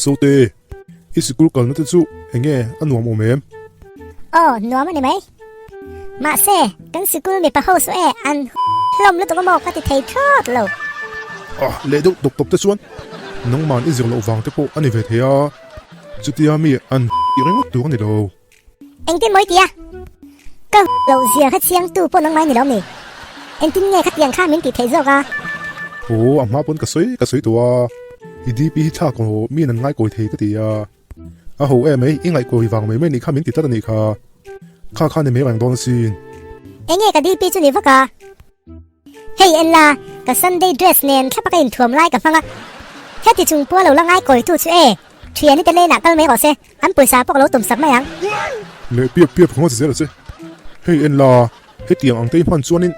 Sote, i sikul kalna te chu enge a nuam awm em? Aw, nuam a ni mai. Mahse, kan sikul mipa ho saw e an hlawm lutuk amaw ka ti thei thlawt lo. Ah, leh deuh tawp tawp te chuan nangman i zir loh vang te pawh a ni ve thei a, chutia mi an tih ringawt tur a ni lo. Engtin mawi tia? Ka loh zia kha chiang tu pawh nangmah ni lo mi? Engtin nge khatiang kha min tih theih zawk a? Aw, a hma pawn ka sawi ka sawi tawh a, i DP hi thlak rawh, miin an ngaikawi thei ka ti a. A ho em mai, i ngaihkawi vang mai mai nih kha min ti tlat a nih kha. Kha kha ni mai reng dawn asin. Enge ka DP chu ni vak a? Hei en la, ka Sunday dress nen thlapa ka inthuam lai ka hmang a. Heti chung pawh lo la ngaikawitu chu e, thiani te lane ah kal mai rawh se, an pawisa pawh ka lo tum sak mai ang. Leh piap piap ka ngaw zel a che. Hei en la, hetiang ang te i hman chuanin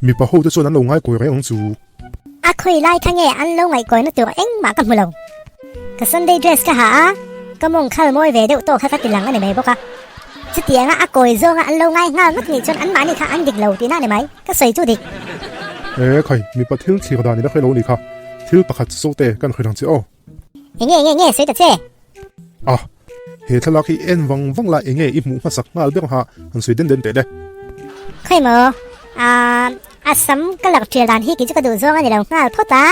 mipa ho te chuan an lo ngaikawi reng ang chu. A khawi lai kha nge an lo ngaihkawina tur engmah ka hmu lo. Ka Sunday dress ka ha a, ka mawng khal mawi ve deuh tawh kha ka ti lang a ni mai bawk a. Chutianga a kawi zawnga an lo ngai nghal ngawt nih chuan anmahni kha an dik lo tihna a ni mai, ka sawi chu dik. E khai, mipa thil thlir dan i la hre lo nih kha, thil pakhat chu te kan hre dang che aw. Enge enge enge sawi ta che? A, he thlalak hi en vang vang la enge i hmuh hmasak nghal ber ha han sawi den den teh le. Khawi maw? Aaa a sam ka lak ṭial dan hi kei chu ka duh zawng a ni lo nghal phawt a.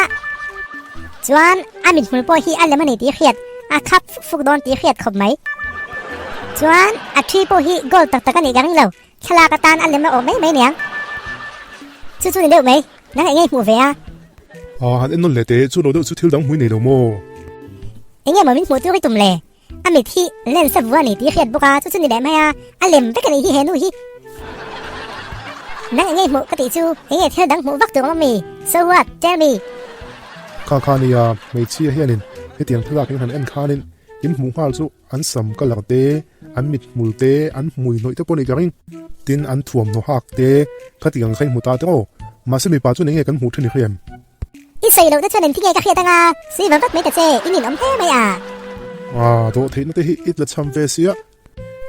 Chuan a mithmul pawh hi a lem a ni tih hriat a khap fuk fuk dawn tih hriat khawp mai. Chuan a ṭhi pawh hi gold tak tak a nih ka ring lo, thlalak atan a lem a awh mai mai niang. Chu chu ni deuh mai, nang enge i hmuh ve a? Aa han en nawn leh teh, chu lo deuh chu thil dang hmui nei lo maw? Enge maw min hmuh tur i tum le? A mit hi lens a vua a ni tih hriat bawk a, chu chu ni leh mai a, a lem vek a nih hi he nu hi. Nang enge hmuh ka tih chu enge thil dang hmuh vak tur awm ami? So what? Tell me. Kha kha nia, hmeichhia hianin hetiang thlalak in han en khanin in hmuh nghal chu an sam colour te, an mit hmul te, an hmui hnawih te pawh ni ka ring. Tin, an thuamhnaw hak te, khatiang kha in hmu ta tiraw? Mahse mipa chuan enge kan hmuh thin i hria em? I sawi loh te chuan engtin nge ka hriat anga, sui va vat mai ta che, i ninawm hle mai a. A, dawh theihna te hi i tla cham ve sia,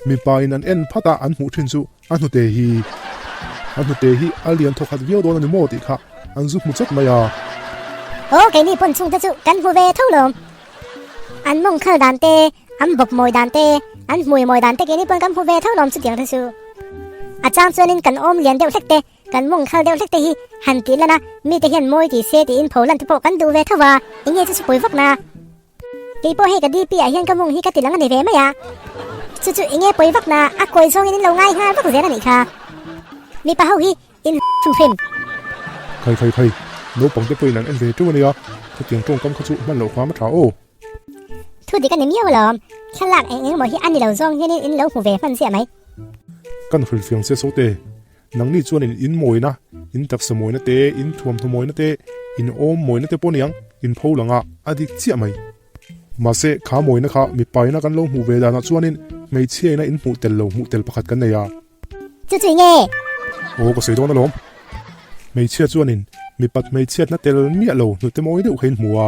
mipa in an en phat a an hmuh thin chu a hnute hi, a hnute hi a lian thawkhat viau dawn a ni maw tih kha an zu hmu chawt mai a. Aw keini pawn chhungte chu kan hmu ve tho lawm. An mawng khal dan te, an bawp mawi dan te, an hmui mawi dan te keini pawn kan hmu ve tho lawm chutiang te chu. A chang chuanin kan awm lian deuh hlek te Kan mawng khal deuh hlek te hi han tih lan a, mite hian mawi ti se tiin pho lan te pawh kan duh ve tho va, enge chu chu pawi vak na? Kei pawh hei ka DP ah hian ka mawng hi ka ti lang a ni ve mai a, chu chu enge pawi vak na, a kawi zawngin in lo ngai nghal vak zel a nih kha. Mipa ho hi in hrim hrim. Khai khai khai, naupang te pawhin an en ve teuh a nia, khatiang tawngkam kha chu hman loh hram a tha aw. Thu dik a ni miau alawm, thlalak eng eng emaw hi a ni lo zawng hianin in lo hmu ve hman ziah mai. Kan hrilhfiang che Sote, Nangni chuan in in mawina, in taksa mawina te, in thuamhnaw mawina te, in awm mawina te pawh niang in pho lang a, a dik chiah mai. Mahse, kha mawina kha mipaina kan lo hmuh ve danah chuanin hmeichhiaina in hmuh tel lo hmuh tel pakhat kan nei a. Chu chu nge? Aw ka sawi dawn alawm. Hmeichhia chuanin mipat hmeichhiatna tel miah lo hnute mawi deuh kha in hmu a,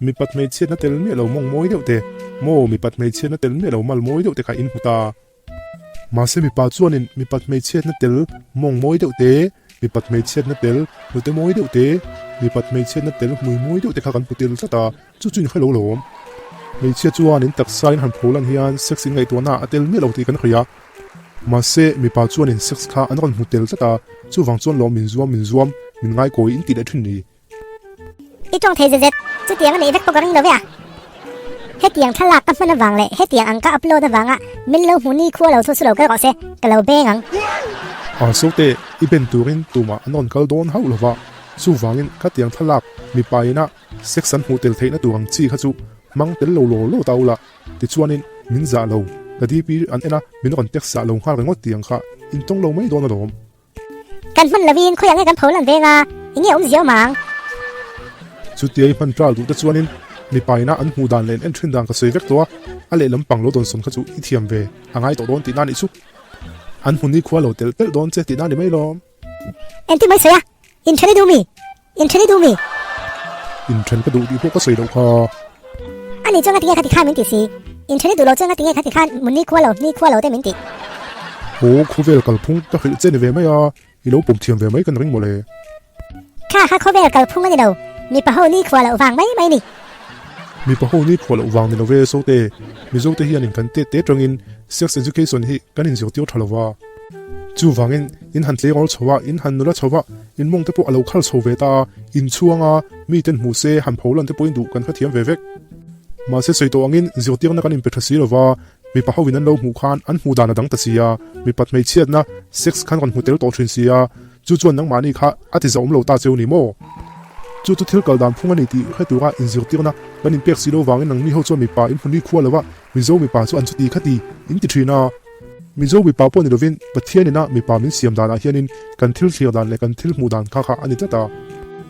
mipat hmeichhiatna tel miah lo mawng mawi deuh te, maw mipat hmeichhiatna tel miah lo mal mawi deuh te kha in hmu ta. Mahse mipa chuanin mipat hmeichhiatna tel mawng mawi deuh te, mipat hmeichhiatna tel hnute mawi deuh te, mipat hmeichhiatna tel hmui mawi deuh te kha kan hmu tel tlat a, chu chu inhre lo lawm. Hmeichhia chuanin taksa in han pho lan hian sex in ngaihtuahna a tel miah lo tih kan hria. Mahse mipa chuanin sex kha an rawn hmu tel tlat a, chuvang chuan lawm min zuam min zuam, min ngaikawi in ti leh thin ni. I tawng thei zet zet, chutiang a neih vek pawh ka ring lo ve a. Hetiang thlalak ka hman avang leh hetiang ang ka upload avanga min lo hmu ni khua lo thu chu lo kal rawh se, ka lo beng ang. A Sote, i ben turin tumah an rawn kal dawn hauh lova, chuvangin khatiang thlalak mipa ina sex an hmuh tel theihna tur ang chi kha chu hmang tel lo law law ta ula, tichuanin min zah lo, ka DP an en a, min rawn text zah lo nghal ringawt tiang kha in tawng lo mai dawn alawm. Kan hman lovin khawiah nge kan pho lan veng a, enge awm ziau mang? Chutia i hman ṭal duh te chuanin mipa ina an hmuh dan leh an en ṭhin dan ka sawi vek tawh a, a lehlam pang lo dawn sawn kha chu i thiam ve a ngai tawh dawn tihna a nih chu. An hmu nikhua lo telh telh dawn che tihna a ni mai lawm. Engtin mai sawi a? Inṭhen i duh mi? Inṭhen i duh mi? Inṭhen ka duh tih pawh ka sawi loh kha. A nih chuan ngatinge khati khan min ti si? Inṭhen i duh loh chuan ngatinge khati khan mun nikhua lo, nikhua lo te min ti? Aw, khawvel kalphung ka hrilh che ni ve mai a, i lo pawm thiam ve mai kan ring mawle. Kha kha khawvel kalphung a ni lo, mipa ho nikhua loh vang mai mai ni. Mipa ho ni phuah loh vang ni lo ve Sote, Mizo te hianin kan tet te tangin sex education hi kan inzirtir tha lo va. Chuvangin in han tleirawl chho a, in han nula chho va, in mawng te pawh a lo khal chho ve ta a, in chhuang a, miten hmu se han pho lan te pawhin duh kan hrethiam ve vek. Mahse sawi tawh angin zirtirna kan inpe tha si lo va, mipa hoin an lo hmuh khan an hmuh dan a dang ta si a, mipat hmeichhiatna, sex, khan rawn hmu tel tawh thin si a, chu chuan nangmahni kha a ti zahawm lo ta cheu ni maw? Chu chu thil kal dan phung a ni tih hre tura inzirtirna kan inpek si lo vangin nangni ho chuan mipa in hmu ni khua lo va, Mizo mipa chu an chuti khati in ti thin a. Mizo mipa pawh ni lovin Pathian ina mipa min siam danah hianin kan thil thlir dan leh kan thil hmuh dan kha kha a ni tlat a.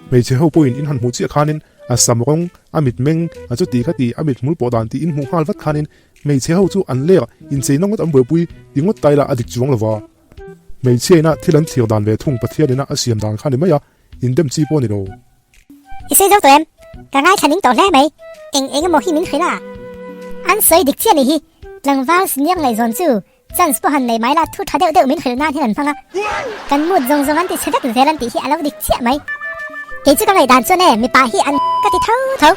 Hmeichhe ho pawhin in han hmuh chiah khanin a sam rawng, a mitmeng, a chuti khati, a mithmul pawh dan tih in hmuh nghal vat khanin hmeichhe ho chu an lek incheina ngawt an buaipui ti ngawt ta ila a dik chuang lova. Hmeichhia ina thil an thlir dan ve thung Pathian ina a siam dan kha ni mai a, indem chi pawh ni lo. I sawi zo tawh em? Ka ngaithla ning tawh hle mai. Eng eng emaw hi min hrilh a. An sawi dik chiah ni hi. Tlangval senior ngaihzawn chu chance pawh han nei mai la thu tha deuh deuh min hrilh nan hian an hmang a. Kan mood zawng zawng an ti chhe vek zel an tih hi a lo dik chiah mai. Kei chu ka ngaihdan chuan e mipa hi an ka ti tho tho.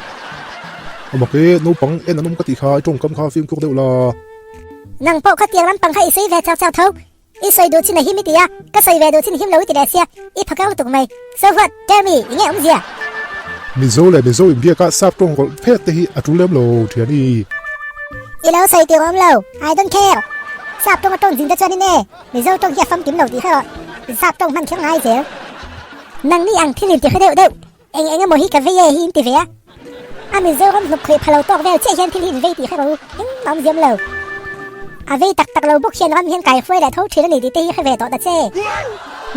A mak e, naupang en an awm ka tih kha i tawngkam kha fimkhur deuh la. Nang pawh khatiang lampang kha i sawi ve chau chau tho. I sawi duh chin a him i ti a, ka sawi ve duh chin him lo i ti leh sia, i phakar lutuk mai. So what? Tell me, i nge awmzia? Mizo leh Mizo inbiaka sap tawng rawlh phet te hi a tul lem lo thian i. I lo sawi tih awm lo, I don't care. Sap tawng a tawng zin te chuan in e, Mizo tawng hi a famkim lo tih kha rawh, sap tawng hman kher ngai zel. Nangni ang thil in ti hre deuh deuh, Eng eng emaw hi ka vei e hi in ti ve a, a Mizoram hnuk khawih pha lo tawk vel chiah hian thil hi in vei tih hre rawh u, engmah awm ziam lo. A vei tak tak lo bawk hian ram hian kai hruai leh tho thin a ni tih te hi hre ve tawh ta che.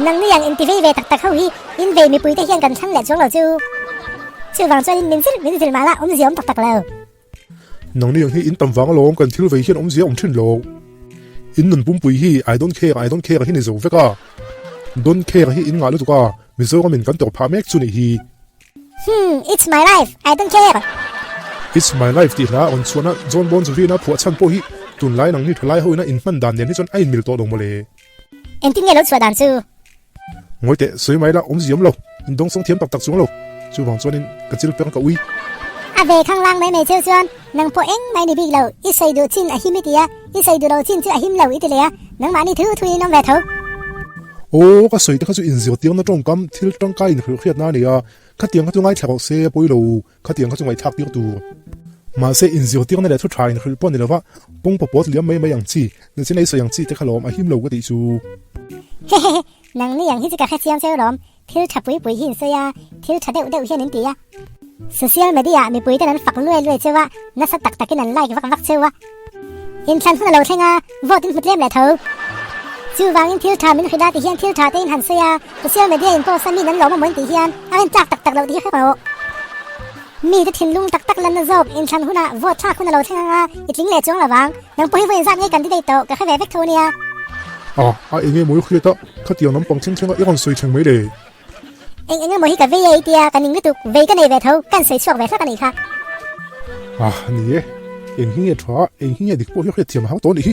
Nangni ang inti vei ve tak tak ho hi in vei mipui te hian kan thlang leh chuang lo chu. Chuvang chuan in min zil min zil mah la awmzia awm tak tak lo. Nangni ang hi in tam vang alawm kan thil vei hian awmzia awm thin lo. In nun pumpui hi I don't care I don't care hi ni zo vek a. Don't care hi in ngah lutuk a, Mizoram in kan tawrh phah mek chu nih hi. Hmm, it's my life, I don't care. It's my life tih hla a rawn chhuahna John Bon Jovi ina phuah chhan pawh hi tunlai nangni thalai ho ina inhman dan nen hi chuan a inmil tawh lo mawle. Engtin nge lo chhuah dan chu? Ngawi teh, sawi mai la, awmzia awm lo, indawngsawng thiam tak tak chuang lo. Chuvang chuanin ka chil peng ka ui. A ve khang lang mai mai cheu chuan nang pawh eng mai ni bik lo, i sawi duh chin a him i ti a, i sawi duh lo chin chu a him lo i ti leh a, nangmahni thu thu in awm ve tho. Aw, ka sawi te kha chu inzirtirna tawngkam thil tangkai inhrilhhriatna a ni a, khatiang kha chu ngaithla rawh se a pawi lo. Khatiang kha chu ngaihthlak tir tur. Mahse, inzirtirna leh thu tha inhrilh pawh ni lova, pawng pawpawt liam mai mai ang chi, nachin ei sawi ang chi te kha lawm a him lo ka tih chu. Hehehe, nangni ang hi chu ka hrechiang cheu lawm, thil tha pui pui hi in sawi a, thil tha deuh deuh hian in ti a. Social media ah mipui ten an fak luai luai cheu a, nasa tak takin an like vak vak cheu a. Inthlan hun a lo thleng a, vote in hmu tlem leh tho. Chuvangin thil tha min hrilh a ti hian thil tha te in han sawi a, social media in post a min an lawm a maw in tih hian a rintlak tak tak loh tih hi hre rawh. Mi te thinlung tak tak lanna zawk inthlan hunah vote thlak hun a lo thleng ang a, i tling leh chuang lo vang. Nang pawh hi vawiin zat ngei candidate tawh ka hre ve vek tho ania. A, a enge maw i hriat a, khatiang lampang thleng thleng a i rawn sawi thleng mai le. Eng eng emaw hi ka vei e i tia ka ning lutuk, vei ka nei ve tho, kan sawi chhuak ve hlak a nih kha. Ah, ni e, eng hi nge tha, eng hi nge dik pawh hi hriat thiam a hau tawh a nih hi.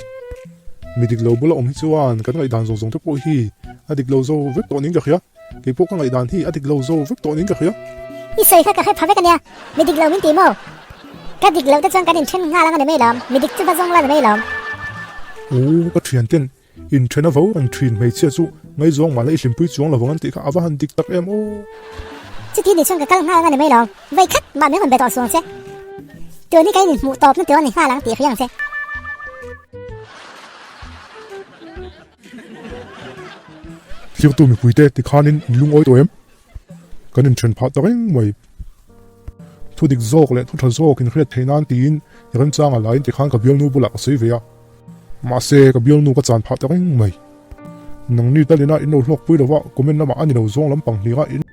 Mi dik lo bula awm hi chuan kan ngaihdan zawng zawng te pawh hi a dik lo zo vek tawh niin ka hria, kei pawh ka ngaihdan hi a dik lo zo vek tawh niin ka hria. I sawi kha ka hre pha vek a nia, mi dik lo min ti maw? Ka dik loh te chuan kan inthen nghal ang a ni mai lawm, mi dik chu va zawng la ni mai lawm. Aw, ka thian ten Inthen a vo reng thin hmeichhia chu ngaihzawng mahla i hlimpui chuang lovang an tih kha a va han dik tak em aw. Chuti ni chuan ka kal nghal ang a ni mai lo, vawi khat mah min rawn be tawh suang che. Tun hi ka inhmuh tawpna tur a ni nghal ang tih hria ang che. Thirtu mipuite tikhanin in lungawi tawh em? Kan inthen phah ta reng mai. Thu dik zawk leh thu tha zawk inhriat theih nan tiin remchanga laiin tikhan ka bialnu bulah ka sawi ve a. Mahse, ka bialnu ka chan phah ta reng mai. Nangni talina in lo hlawkpui lova comment lamah a ni lo zawng lampang hlir a in.